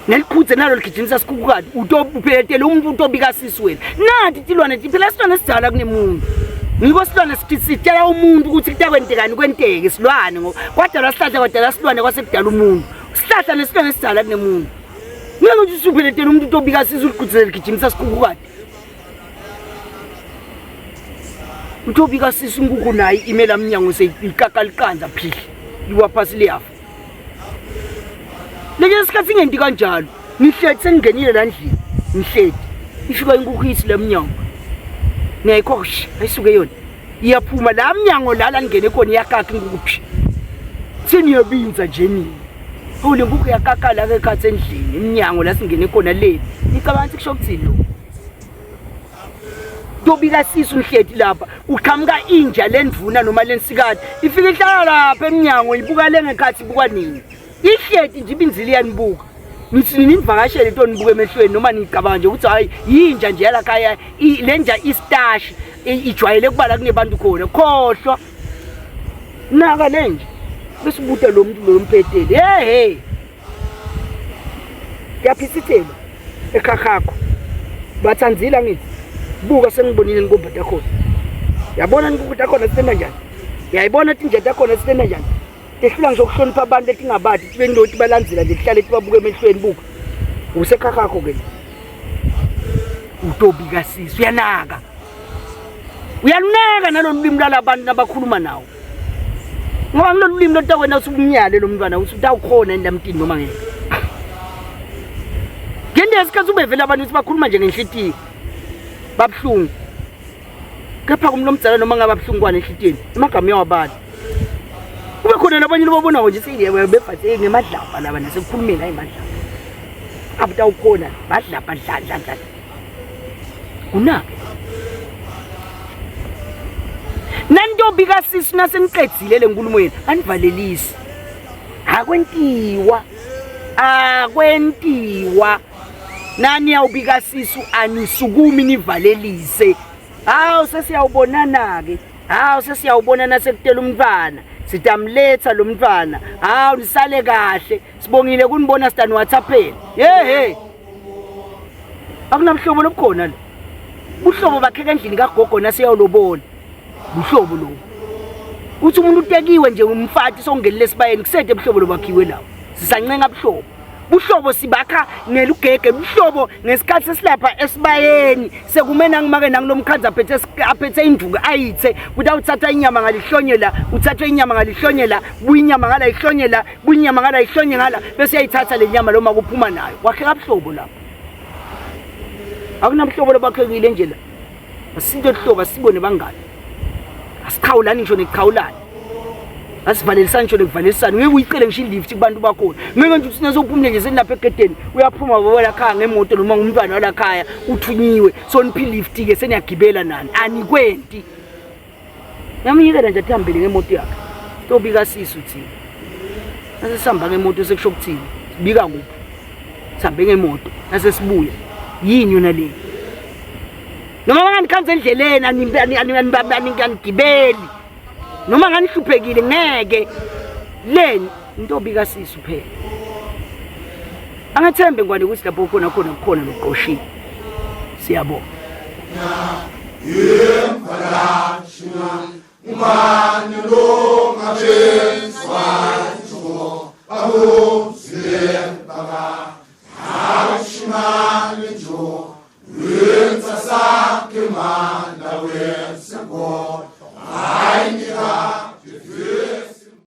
Nelikhuthe nalo ligijimisa sikhukhukati utopheletela umuntu utobika sisi wena. Nathi tilwane phela silwane sidala kunemuntu. Ngiko silwane sitshela umuntu ukuthi kutakwentekani kwenteke silwane ngoba kwadalwa sihlahla kwadalwa silwane kwase kudala umuntu. Sihlahla nesilwane sidala kunemuntu. Ngeke nje usupheletela umuntu utobika sisi uligqugquzele ligijimisa sikhukhukati. Utobika sisi inkukhu naye imela mnyango seyikaka liqanda phihli liwa phasi liyafa. Lekinye isikhathi ingenti kanjalo. Ngihleti sengingenile la ndlini. Ngihleti. Ifika inkukhu ithi la mnyango. Ngiyayikhosha ayisuke yona. Iyaphuma la mnyango la la ngene khona iyakaka inkukhu phi. Seniyabinza nje nini. Awu le nkukhu yakaka la ke khathi endlini emnyango la singene khona le. Ngicabanga ukuthi kusho ukuthini lokho. Tobika sisu ngihleti lapha uqhamuka inja lendvuna noma lensikati ifike ihlala lapha emnyango ibuka le ngekhathi ibuka nini ihleti nje ibinzile iyanibuka nithi nivakashele into nibuka emehlweni noma nicabanga nje ukuthi hayi yinja nje yalakhaya le nja istashi ijwayele kubala kunebantu khona khohlwa naka le nje bese ubuta lo muntu lo mphetele hey hey Ngiyaphithithela ekhakhakho. Bathanzile angithi. Buka sengibonile inkumba takhona. Yabona inkumba takhona sitenda njani? Uyayibona tinja takhona sitenda njani? Tehlula ngisho ukuhlonipha abantu etingabadi tibe ndoti balandzela nje kuhlale tibabuka emehlweni buka. Usekhakhakho ke. Utobika sisi uyanaka. Uyalunaka nalolu limi lwalabantu nabakhuluma nawo. Ngoba ngilolu limi lotakwena usumnyale lo mntwana ukuthi utawukhona yini lamtini noma ngeke. Ngento yesikhathi ubevele abantu ukuthi bakhuluma nje ngenhlitiyo. Babuhlungu. Kepha kumuntu omdala noma ngabe abuhlungu kwane enhlitiyweni, amagama uyawabala. Kube khona nabanye lobabonako nje seyiyebo bebhathe ngemadlabha laba nasekukhulumeni hayi madlabha. Abutawukhona badlabha dla dla dla. Kunake. Nantombi kasisi naseniqedzile le nkulumo yenu anivalelisi. Akwentiwa. Akwentiwa. Nani yawubika sisu anisukumi nivalelise. Hawu sesiyawubonana ke. Hawu sesiyawubonana sekutela umntwana. Sitamletha lo mntwana. Hawu nisale kahle. Sibongile kunibona sitani WhatsApp-eni. Hey hey. Akunabuhlobo lobukhona lo. Buhlobo bakheka endlini kagogo naseyawulobola. Buhlobo lobu. Uthi umuntu utekiwe nje umfati songenile esibayeni kusede buhlobo lobakhiwe lawo. Sisancenga buhlobo. Buhlobo sibakha ngelugege buhlobo ngesikhathi sesilapha esibayeni sekume nangimake nangilomkhanza aphethe aphethe induku ayithe kuthi awuthatha inyama ngalihlonyela uthathwe inyama ngalihlonyela buya inyama ngala ihlonyela buyinyama ngala ihlonye ngala bese uyayithatha le nyama loma kuphuma nayo kwakheka buhlobo lapho akunabuhlobo lobakhekile nje la asinto hlobo asibone bangani asiqhawulani ngisho nekuqhawulana asivalelisani ngisho nekuvalelisana ngeke uyicele ngisho ilift kubantu bakhona ngeke nje uthi nasophumule nje senilapha egedeni uyaphuma baba lakhaya ngemoto noma ngumntwana walakhaya uthunyiwe soniphi ilift ke seniyagibela nani anikwenti Yamyekela nje athambile ngemoto yakhe. Tobika sisu thina. Nase sihamba ngemoto sekusho ukuthini? Sibika kuphi? Sihambe ngemoto nase sibuya. Yini yona le? Noma banganikhanza endleleni anigibeli. Noma nganihluphekile ngeke. Leni intombi kasisu phela. Angathembe ngwane ukuthi lapho khona khona kukhona lokuqoshiwe. Siyabonga. Ngubani lo ngabenzwa